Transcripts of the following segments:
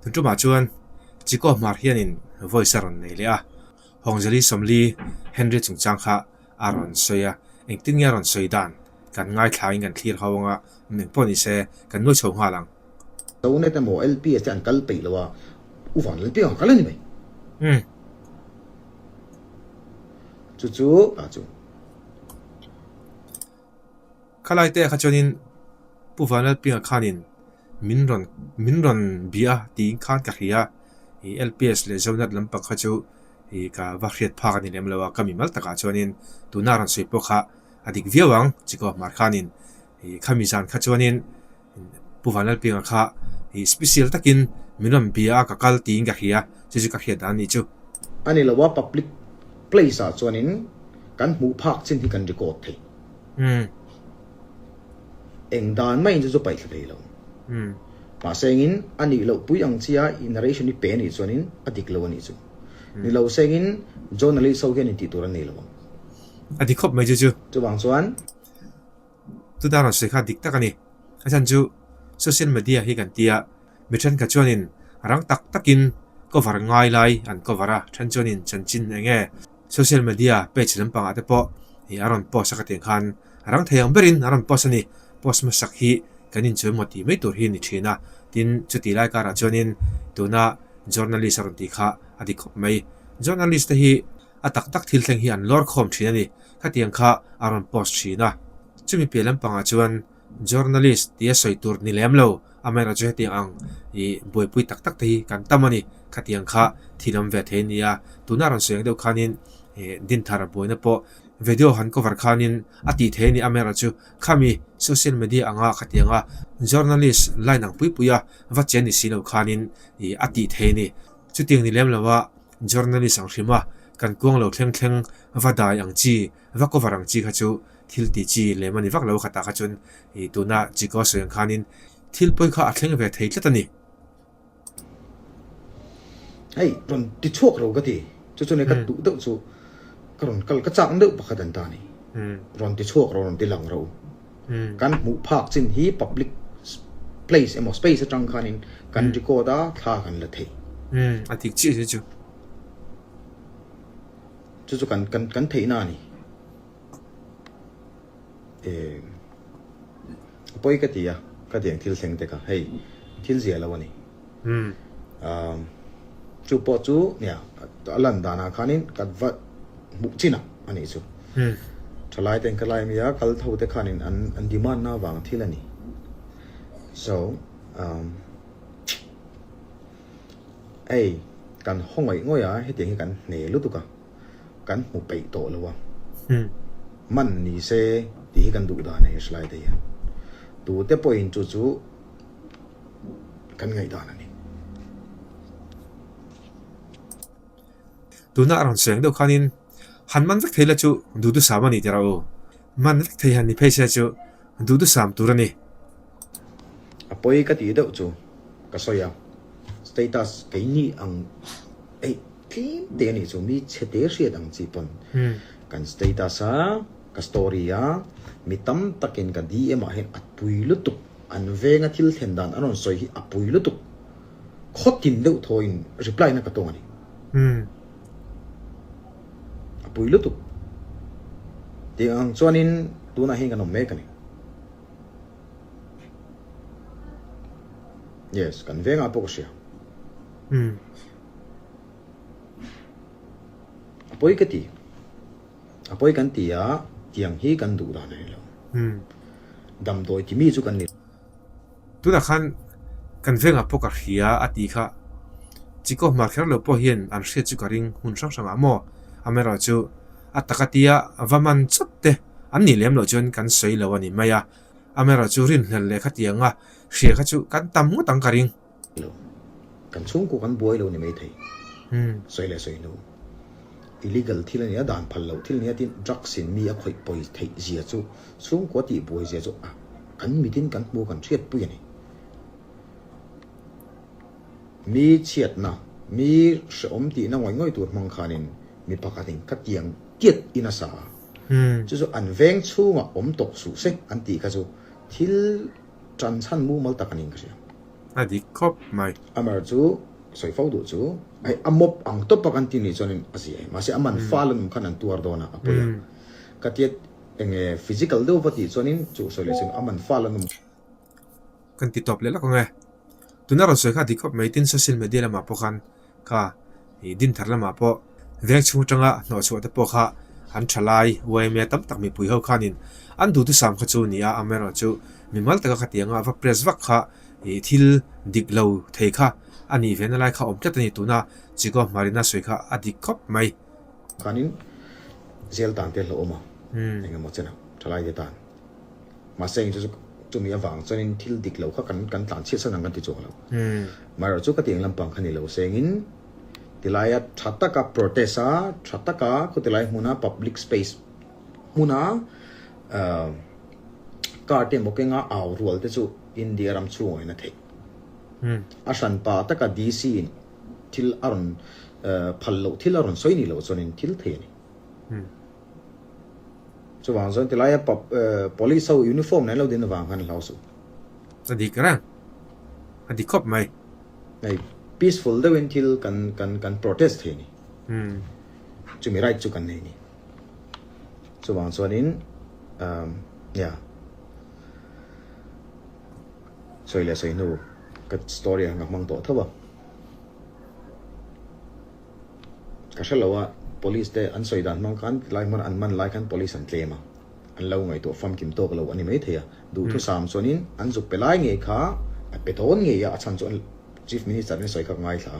Tun tumah chuan Chiko Hmar hianin voice a rawn nei leh a, Hawngzeli Sawmli Henry chungchang kha a rawn sawi a, engtin nge a rawn sawi dan kan ngaithlain kan thlir ho anga meng pawh ni se kan nuai chho nghal ang. Zonet emaw LPS te an kal peih lo a, U Van Lalpiang a kal a ni mai. Umm. Chu chu a chu. Khalai te kha chuanin Pu Van Lalpianga khanin min rawn min rawn bia tiin khan ka hria a, ih LPS leh Zonet lampang kha chu ih ka va hriat phak a ni lem lo a, ka mimal takah chuanin tuna rawn sawi pawh kha a dik viau ang Chiko Hmar khanin ih khami zan kha chuanin Pu Van Lalpianga kha ih special takin min rawn bia a ka kal tiin ka hria chu chu ka hriat dan a nih chu. A ni lo a, public place ah chuanin kan hmuh phak chin hi kan record thei. Umm. Eng dan maiin chu chu paih thla thei lo. Umm. Mahse engin a nih loh pui ang chia i narration hi pe a nih chuanin a dik lo a nih chu. Ni lo sengin journalist ho hian intih tur an nei lo ang. A dik khawp mai chu chu. Chuvang chuan. Chutah rawn sawi kha dik tak a ni. A chhan chu social media hi kan tia, mi thenkhat chuanin rang tak takin cover ngai lai an cover a, then chuanin chanchin eng nge social media page lampangah te pawh ih a rawn post a ka tih khan rang thei ang berin a rawn post a ni. Post hmasak hi kan inchuai maw tih mai tur hi a ni thin a, tin chutih lai karah chuanin tuna journalist a rawn tih kha a dik khawp mai. Journalist te hi a tak tak thil thleng hi an lawr khawm thin a ni. Khatiang kha a rawn post thin a, chumi piah lampangah chuan journalist tia sawi tur ni lem lo, amaherawhchu hetiang ang ih buaipui tak tak te hi kan tam a ni. Khatiang kha thil awm ve thei a ni a, tuna rawn sawi ang deuh khanin ih Dinthar buaina pawh video han cover khanin a tih thei a ni, amaherawhchu khami social media anga khatianga journalist line ang pui puia va chen ni si lo khanin ih a tih thei a ni. Chutiang ni lem lova journalist ang hrim a, kan kuang lo thleng thleng va dai ang chi, va cover ang chi kha chu thil ti chi lem a ni vak lo khatah kha chuan ih tuna Chiko sawi ang khanin thil pawi kha a thleng ve thei tlat a ni. Hei rawn ti chhuak lo ka ti, chu chu nei ka duh deuh chu ka rawn kal ka chak deuh pakhat an ta a ni, rawn ti chhuak ro rawn ti lang ro. Kan hmuh phak chin hi public place emaw space atang khanin kan record a thla kan la thei. Umm a dik chiah hi chu. Chu chu kan kan kan theihna a ni. Eh a pawi ka ti a, ka ti ang thil thleng te kha hei thil zia lo a ni. Umm. Umm chu pawh chu nia a lan danah khanin ka va hmuh chin a a nih chu. Umm. Thalai ten ka lai mi a kal tho te khanin an an demand na vang thil a ni. So umm hei kan haw ngawih ngawih a hetiang hi kan hne lutuk a kan hmu peih tawh lo a. Umm. Man ni se tih hi kan duh dan a ni thalai te hian. Tute pawhin chu chu. kan ngaihdan a ni. Tuna a rawn seng deuh khanin han man vek thei la chu duhdusam a ni tih rawh u. Man vek thei han ni phei se chu duhdusam tur a ni. A pawi ka tih deuh chu ka sawi a, status keini ang eih tlem te a nih chu mi chhe te hriat ang chi pawn kan status a, ka story a, mi tam takin ka DM ah hian a pui lutuk. An venga thil thlen dan an rawn sawi hi a pui lutuk. Khawtin deuh thawiin reply na ka tawng a ni. A pui lutuk. Tiang ang chuanin tunah hian kan awm mek a ni. Yes, kan vengah pawh ka hria. A pawi ka ti. A pawi kan ti a, tiang hi kan duh dan a ni lo. Damdawi ti mi chu kan ni. Tunah khan kan vengah pawh ka hria a tih kha Chiko hmar kher lo pawh hian an hriat chu ka ring hmun hrang hrangah maw? Amaherawhchu a taka tia va man chawt te an nih lem loh chuan kan sawi lo a ni mai a, amaherawhchu rinhlelh leh khatianga hria kha chu kan tam ngawt ang ka ring. Lo. Kan chhungkua kan buai lo ni mai thei. Sawi leh sawi lo. Illegal thil a nia, dan phal loh thil a nia tin drugs in mi a khawih pawi theih zia chu chhungkua tih buai zia chu a kan mitin kan hmu kan hriat pui a ni. Mi chhiatna, mi hrehawm tihna ngawih ngawih tur hmang khanin mi pakhatin ka tiang tiat in a sa a. Chu chu an veng chhungah awm tawh suh se an tih kha chu thil tan chhan mumal tak a niin ka hria. A dik khawp mai. Amar chu sawi fo duh chu hei a mawp ang tawp a kan ti nih chuanin a zia e. Mahse a man fal an awm khan an tuar dawn a, a pawi a. Ka tia enge physical deuh va tih chuanin chu sawi leh chuan a man fal an awm. Kan ti tawp leh lawk ang e. Tuna rawn sawi kha dik khawp mai tin social media lamah pawh khan kha ih dinthar lamah pawh veng chhung atanga hnawhchhuah te pawh kha an tha lai yma tam tak mipui ho khanin an duhthusam kha chu ni a amaherawhchu mimal taka khatianga va press vak kha ih thil dik lo thei kha a nih ve na lai kha awm tlat a ni tuna Chiko Marina sawi kha a dik khawp mai. Khanin zel tan te hlauhawm a engemaw chen a tha lai te tan. Mahse eng chu chu chumi avang chuanin thil dik lo kha kan kan tlan chhiat san ang kan ti chuang lo. Amaherawh chu ka tiang lampang kha ni lo sengin tilaia tha taka protest a, tha taka khawtilai hmuna public space hmuna ahh car te emaw kenga au rual te chu India ram chhungah hian a theih. A hranpa taka DC in thil a rawn phal loh thil a rawn sawi ni loh chuanin thil thei a ni. Chuvang chuan tilaia police ho uniform nen lo din avang khan hlau suh. A dik reng. A dik khawp mai. Hei peaceful deuhin thil kan kan kan protest thei a ni. Chumi right chu kan nei a ni. Chuvang chuanin umm yeah sawi leh sawi hnu ka story ah ka hmang tawh tho a. Ka hre lo a, police te an sawi dan hmang khan tilai hmun an man lai khan police an tlem a, an lo ngaihtuah famkim tawk lo a ni maithei a, duhthusam chuanin an zuk pe lai ngei kha a pe dawn ngei a, a chhan chu an Chief Minister in a sawi kha ka ngaithla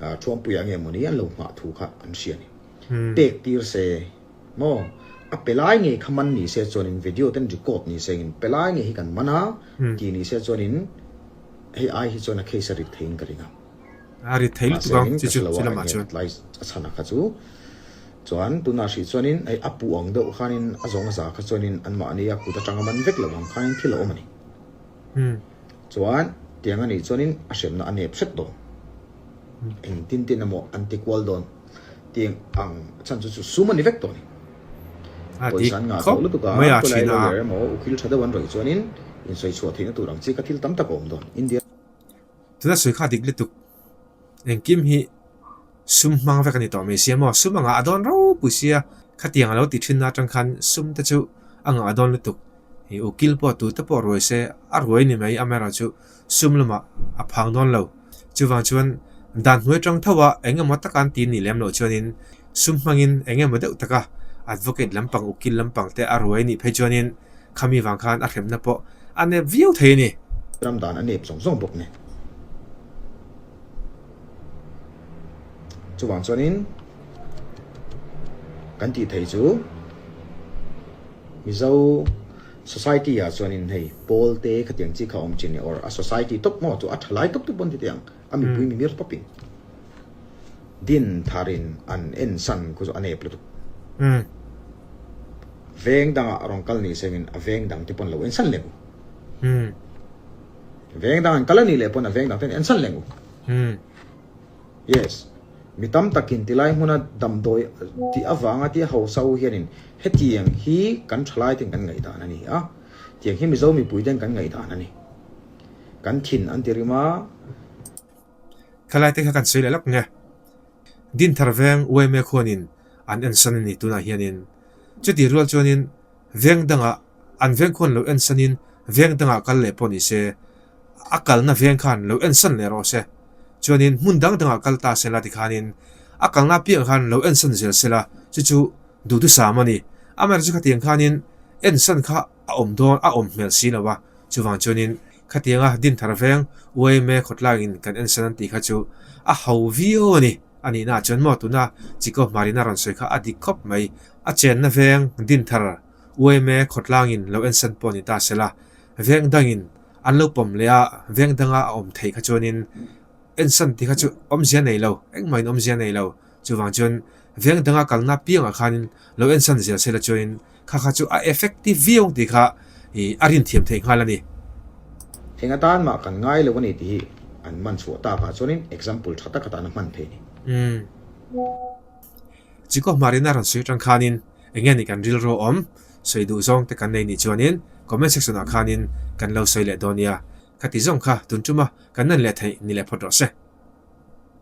a, Thuampuia nge mawni an lo nghah thu kha an hria a ni. Pek tir se maw, a pe lai ngei kha man ni se chuanin video ten record ni se in pe lai ngei hi kan man a ti ni se chuanin hei ai hi chuan a case a rit theiin ka ring a. A rit thei lutuk ang chi chu chi lamah chuan. Tlai a chhan a kha chu chuan tunah hrih chuanin hei a puh ang deuh khanin a zawng a za kha chuanin anmahni a kut atanga man vek lo ang khanin thil a awm a ni. Chuan tiang a nih chuanin a hremna a nep hret dawn. Engtin tin emaw an ti kual dawn tiang ang chhan chu chu sum a ni vek tawh a ni. Pawisa an ngah tawh lutuk a, khawilai lawyer emaw ukil tha deuh an rawih chuanin insawi chhuah theihna tur ang chi kha thil tam tak a awm dawn. India. Tuna sawi kha dik lutuk. Engkim hi sum hmang vek a ni tawh mai sia maw? Sum a ngah dawn ropui sia. Khatiang a lo ti thin na atang khan sum te chu a ngah dawn lutuk. Ih ukil pawh tu te pawh ruai se a ruai ni mai amaherawhchu sum lamah a phang dawn lo. Chuvang chuan dan hnuai tang tho a eng emaw taka an ti nih lem loh chuanin sum hmangin eng emaw deuh taka advocate lampang ukil lampang te a ruai nih phei chuanin Khami vang khan a hremna pawh a nep viau thei a ni. Ram dan a nep zawng zawng bawk nen. Chuvang chuanin kan tih thei chu Mizo society ah chuanin hei pawl te khatiang chi kha awm thin or a society tawp maw chu a tha lai tawp tawp pawn ti teh ang a mipui mimir tawpin din tharin an en san khu chu a nep lutuk. Veng dangah rawn kal ni sengin a veng dang te pawn lo ensan leng u. Veng dang an kal a nih leh pawn a veng dang ten ensan leng u. Yes. Mi tam takin tilai hmuna damdawi tih avanga tia hausa u hianin hetiang hi kan thalai ten kan ngaihdan a ni a. Tiang hi Mizo mipui ten kan ngaihdan a ni. Kan thin an ti rim a. Khalai te kha kan sawi leh lawk nge. Dinthar veng yma khuanin an ensan a ni tunah hianin. Chutih rual chuanin veng dangah an veng khuan lo ensanin veng dangah kal leh pawh ni se, a kalna veng khan lo ensan leh rawh se. Chuanin hmun dang dangah kal ta sela tikhanin a kalna piang khan lo ensan zel sela chu chu duhthusam a ni. Amaherawhchu khatiang khanin ensan kha a awm dawn a awm hmel si lo a, chuvang chuanin khatianga Dinthar veng yma khawtlangin kan ensan an tih kha chu a ho viau a ni. A nihna chuan maw tuna Chiko Hmarina rawn sawi kha a dik khawp mai. A chenna veng Dinthar yma khawtlangin lo ensan pawh ni ta sela, veng dangin an lo pawm leh a, veng danga a awm theih kha chuanin ensan tih kha chu awmzia nei lo, engmahin awmzia nei lo. Chuvang chuan veng danga kalna piangah khanin lo ensan zel sela chuanin Kha kha chu a effective viau tih kha a rinthiam theih nghal a ni. Eng atan mah kan ngai lo a ni tih hi an man chhuah takah chuanin example tha tak atan a hman thei a ni. Umm. Chikaw hmarina rawn sawi atang khanin eng nge ni kan rilru awm sawi duh zawng te kan nei nih chuanin comment section ah khanin kan lo sawi leh dawn nia. Khati zawng kha tun tuma kan nan leh theih ni leh phawt rawh se.